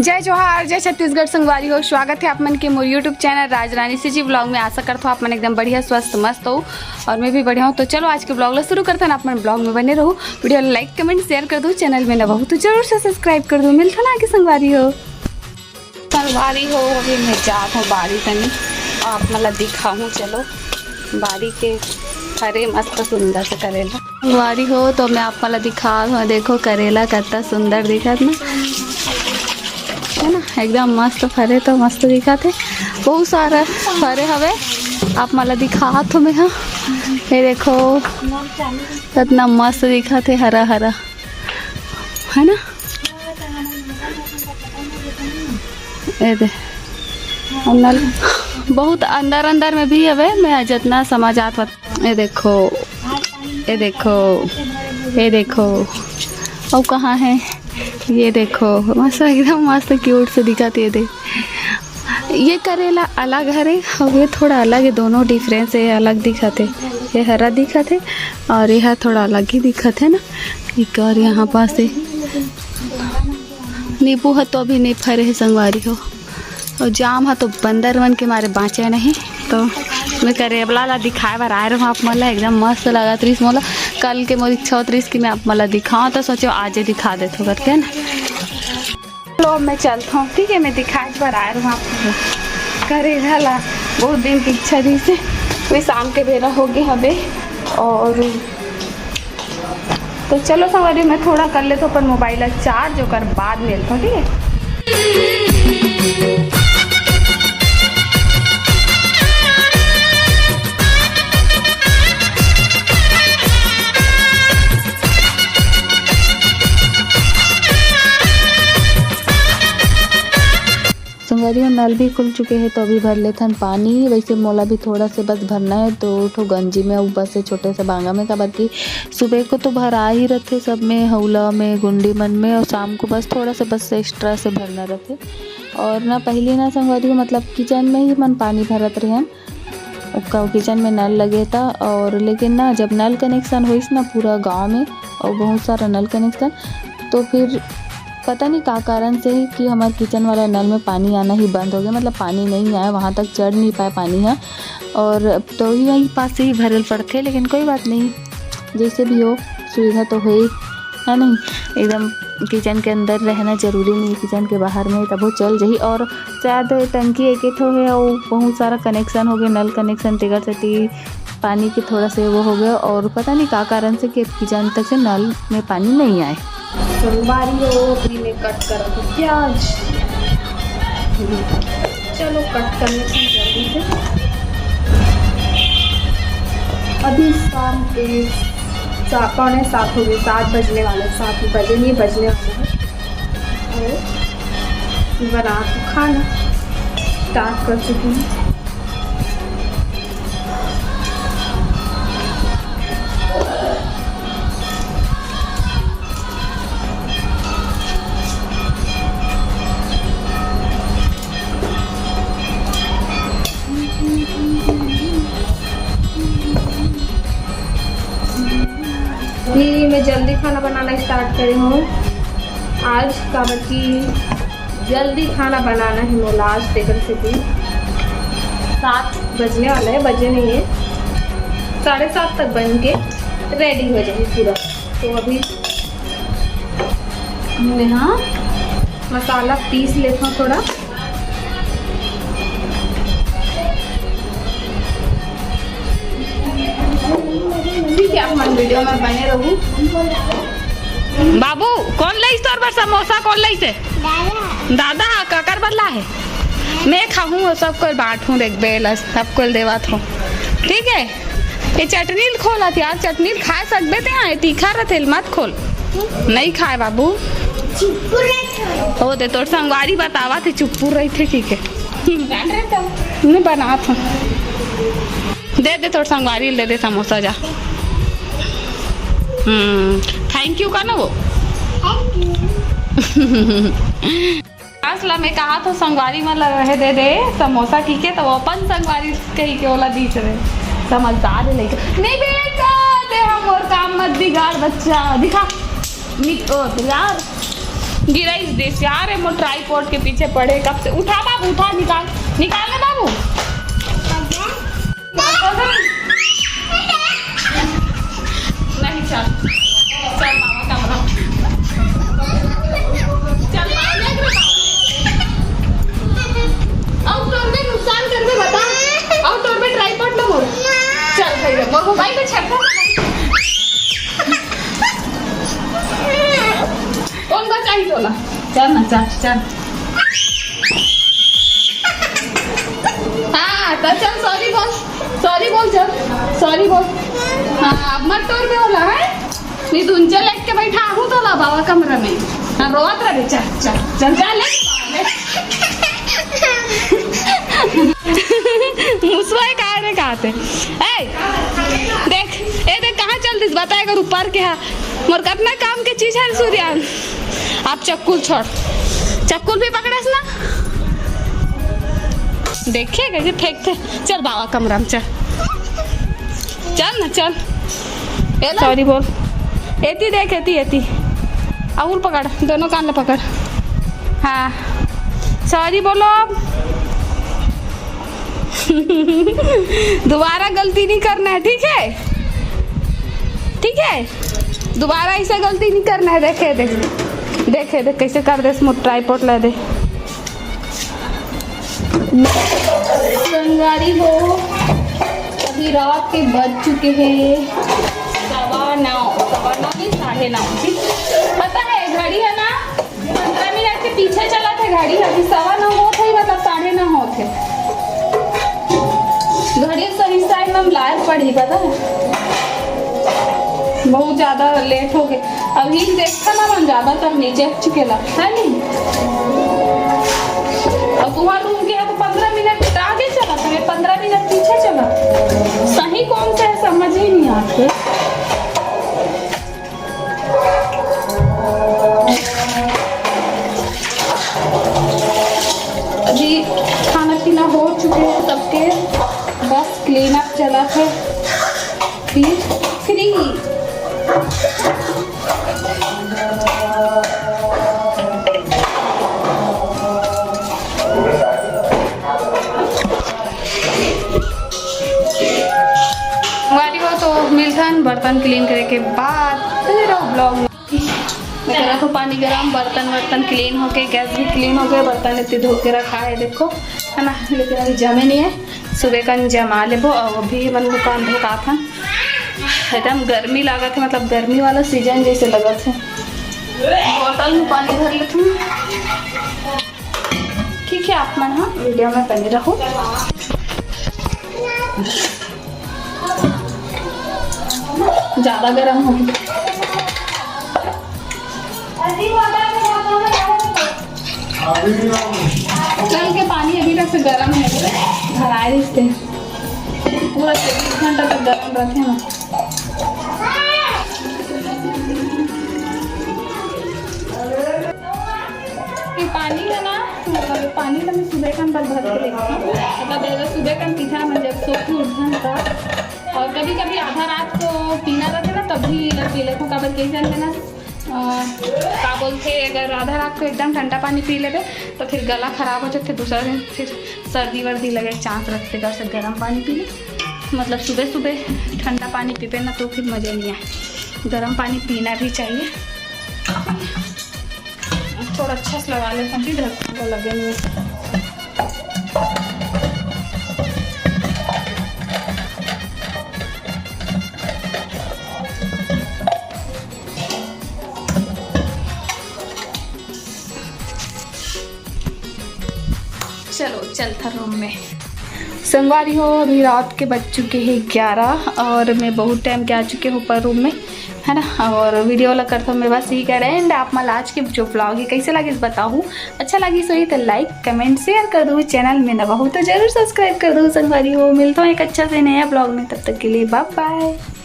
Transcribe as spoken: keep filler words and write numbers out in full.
जय जोहार, जय छत्तीसगढ़ संगवारी हो। स्वागत है आप मन के मोर YouTube चैनल राजरानी सीजी ब्लॉग में। आशा करत हो आप मन एकदम बढ़िया, स्वस्थ, मस्त हो और मैं भी बढ़िया हूँ। तो चलो आज के ब्लॉग ला शुरू करते हैं। आप मन ब्लॉग में बने रहो, वीडियो ला लाइक, कमेंट, शेयर कर दो, चैनल में नवा हो तो जरूर से सब्सक्राइब कर दो। मिलता ना आगे संगवारी हो। संगवारी हो, अभी मैं जात हूँ बाड़ी कनी, आप मन ला दिखाहूँ। चलो बाड़ी के हरे मस्त सुंदर से करेला। संगवारी हो तो मैं आप मन ला दिखात हूँ, देखो करेला कतना सुंदर दिखत ना, है ना, एकदम मस्त फरे तो मस्त दिखत है, बहुत सारा फरे हवे। आप मन ला दिखात हूँ मैं, हाँ ये देखो कतना मस्त दिखत है, हरा हरा, है ना। ए दे, अंदर, बहुत अंदर अंदर में भी हवे, मैं जितना समझ आत हूँ। ए देखो, ए देखो, ए देखो, अउ कहाँ है? ये देखो, मस्त, एकदम मस्त क्यूट से दिखत हे। ये दे, ये करेला अलग हरे, अउ ये थोड़ा अलग है, दोनों डिफरेंस है, अलग दिखत है। ये हरा दिखत है और ये थोड़ा अलग ही दिखत है ना। एक और यहाँ पास है, नींबू ह तो अभी नहीं फरे हे संगवारी हो, और जाम ह तो बंदर मन के मारे बाँचे नहीं। तो मैं करेला ला दिखाए बर आए रहूँ आप मन ला, एकदम मस्त लगत रहिस मोला। कल के मोर इच्छा होत रहिस कि मैं आप मन ला दिखाऊँ, तो सोचो आज ही दिखा देथो करके ना। चलो अब मैं चलत हूँ, ठीक है, मैं दिखाए बर आए रहूँ आप मन ला करेला ला, बहुत दिन की इच्छा रहिस हे। अभी शाम के बेरा हो गे हवे और तो चलो संगवारी, मैं थोड़ा कर लेथों अपन मोबाइल ला चार्ज, ओकर बाद मिलथों, ठीक है। संगवारी हो, नल भी खुल चुके हे तो अभी भर लेथन पानी। वैसे मोला भी थोड़ा से बस भरना है, दो ठो गंजी में अउ बस ये छोटे से बांगा में, काबर कि सुबह को तो भरा ही रथे सब में, हौला में, गुंडी मन में, और शाम को बस थोड़ा से बस एक्स्ट्रा से भरना रथे। और ना पहले ना संगवारी हो, मतलब किचन में ही मन पानी भरत रहेन, ओका किचन में नल लगे था। और लेकिन ना जब नल कनेक्शन होइस ना पूरा गांव में, और बहुत सारा नल कनेक्शन, तो फिर पता नहीं का कारण से कि हमारे किचन वाला नल में पानी आना ही बंद हो गया, मतलब पानी नहीं आया, वहाँ तक चढ़ नहीं पाए पानी है। और अब तो ही वहीं पास से ही भरल पड़ते, लेकिन कोई बात नहीं, जैसे भी हो सुविधा तो है ही, है नहीं। एकदम किचन के अंदर रहना जरूरी नहीं, किचन के बाहर में तबो चल जही। और शायद टंकी एक ठो है और बहुत सारा कनेक्शन हो गए, नल कनेक्शन, तेकर सेती पानी के थोड़ा से वो हो गया और पता नहीं का कारण से कि किचन तक से नल में पानी नहीं आए। संगवारी हो, अभी मैं कट करत हूँ प्याज। चलो कट कर लेते हैं जल्दी से। अभी शाम के सा-, पौने सात हो गए, सात बजने वाले, सात बजे नहीं बजने वाले हैं। और बना के खाना स्टार्ट कर चुकी हूँ। अभी मैं जल्दी खाना बनाना स्टार्ट करी हूँ आज, काबर कि जल्दी खाना बनाना है मोला आज, तेकर सेती सात बजने वाला है, बजे नहीं है, साढ़े सात तक बन के रेडी हो जाए पूरा। तो अभी मैं, हाँ, मसाला पीस लेता हूँ थोड़ा। ठीक है, आप मन वीडियो में बने रहू। बाबू, कौन लाइस तोर बर समोसा? कौन लाइस हे? दादा। दादा, काकर बर ला हे? मैं खाहूँ, वो सबको बांटूँ, देख बेलस, सबको देवत हूँ। ठीक है, ये चटनी ल खोलत यार, चटनी ल खा सकबे ते, हाँ, ये तीखा रथे, मत खोल। नहीं खाए बाबू। चुप रह। ओ दे, तोर संगवारी बतावत हे, चुप्पू रहिथे, ठीक है। नहीं बनात हूँ। दे दे, तोर संगवारी ल दे दे समोसा जा। हम्म, थैंक यू का ना वो। Thank you. असला में कहा तो संगवारी मन ला रहे दे दे समोसा, ठीक है, तो वो अपन संगवारी कही के ओला दीस रहे। समझदार है लइका। नहीं बेटा, ते हम और काम मत बिगाड़ बच्चा। दिखा। निक-, ओ, तो यार, गिराइस देस यार, ये मोर ट्राइपॉड के पीछे पड़े कब से। उठा बाबू, उठा, निकाल, निकाल ले बाबू। नहीं, चल, चल बाबा कमरा, चल बाबा, देख रे बाबा। अब तोर में नुकसान कर दे, बता। अब तोर में ट्राइपॉड ना हो। चल भैया, मोर मोबाइल में छक्का। कौन बचाई तोला? चल ना, चल, चल। हाँ, तो चल, सॉरी बोल, सॉरी बोल, चल, सॉरी बोल। हाँ, अब मत तोर में होला है, नहीं तो उनचे लेट के बैठा आहूँ तोला बाबा कमरा में। हाँ, रोत रहे, चल, चल, चल, चल, ले। मुसवा का रे, कहाँ थे? ए, देख, ए, देख, कहाँ चल दिस? बता, अगर ऊपर के हा, मोर कतना काम के चीज है, सूर्यान। आप चक्कुल छोड़, चक्कुल भी पकड़स ना। देखिए, कैसे फेंकते। चल बाबा कमरा में, चल, चल ना, चल। ए ला। सॉरी बोल। एती देख, एती, एती। अउर पकड़, दोनों कान ले पकड़। हाँ, सॉरी बोलो अब। दोबारा गलती नहीं करना है, ठीक है? ठीक है, दोबारा ऐसा गलती नहीं करना है। देखे देख, देखे देख, कैसे कर देस, मोर ट्राइपॉड ला दे। संगवारी हो, अभी रात के बज चुके हैं सवा नौ, सवा नौ नहीं, साढ़े नौ, ठीक? पता है, घड़ी है ना, पंद्रह मिनट के पीछे चलत हे घड़ी, अभी सवा नौ होत हे, मतलब साढ़े नौ होत हे। घड़ी सही टाइम में लाए पड़ी, पता है, बहुत ज्यादा लेट हो गए। अभी देखा ना, मन ज्यादातर नीचे चुकेला है नहीं। और तुम्हारा रूम के है तो पंद्रह मिनट आगे चला, तुम्हें पंद्रह मिनट पीछे चला। सही कौन सा है, समझ ही नहीं आते। अभी खाना पीना हो चुके हैं सबके, बस क्लीन अप चला है। फिर फ्री। संगवारी हो, तो मिलथन बर्तन क्लीन करे के बाद, फिर ब्लॉग में करत हो पानी गरम, बर्तन वर्तन क्लीन होके, गैस भी क्लीन हो गया, बर्तन इतने धो के रखा है, देखो, है ना, लेकिन अभी जमे नहीं है, सुबह कन जमा लेबो। और अभी मन दुकान धोकात हन, एकदम गर्मी लागत है, मतलब गर्मी वाला सीजन जैसे लगत है। बोतल में पानी भर लेती हूँ। ठीक है, आप मन ह वीडियो में बने रहो। ज्यादा गरम हो गया। कल के पानी अभी तक से गरम है, भराए रिहिस ते। पूरा चौबीस घंटा तक गरम रहते हैं ना। ये पानी है ना, पानी तो मैं सुबह कन भर भर के लेती हूँ। मतलब अगर सुबह कन पीथा, मैं जब सो के उठन तब, और कभी कभी आधा रात को पीना रहता ना, तब भी पी लेती हूँ। काबर के जानते ना, अ, का बोलते, अगर आधा रात को एकदम ठंडा पानी पी लेबे तो फिर गला खराब हो जाते, दूसरा दिन फिर सर्दी वर्दी लगे के चांस रहते। अगर से गर्म पानी पी ले, मतलब सुबह सुबह ठंडा पानी पीबे ना तो फिर मजे नहीं आए। गर्म पानी पीना भी चाहिए। थोड़ा अच्छा से लगा लेते हैं, फिर ढक्कन को लगे नहीं। चलो, चलता रूम में। संगवारी हो, अभी रात के बज चुके हैं ग्यारह और मैं बहुत टाइम के आ चुके हूँ ऊपर रूम में, है ना। और वीडियो ला करता हूँ मैं बस यही कर रहे। एंड आप मन ला आज के जो ब्लॉग है कैसे लगिस बताहू, अच्छा लगिस होही तो लाइक, कमेंट, शेयर कर दो, चैनल में नवा हो तो जरूर सब्सक्राइब कर दो। संगवारी हो, मिलता हूँ एक अच्छा से नया ब्लॉग में, तब तक के लिए बाय बाय।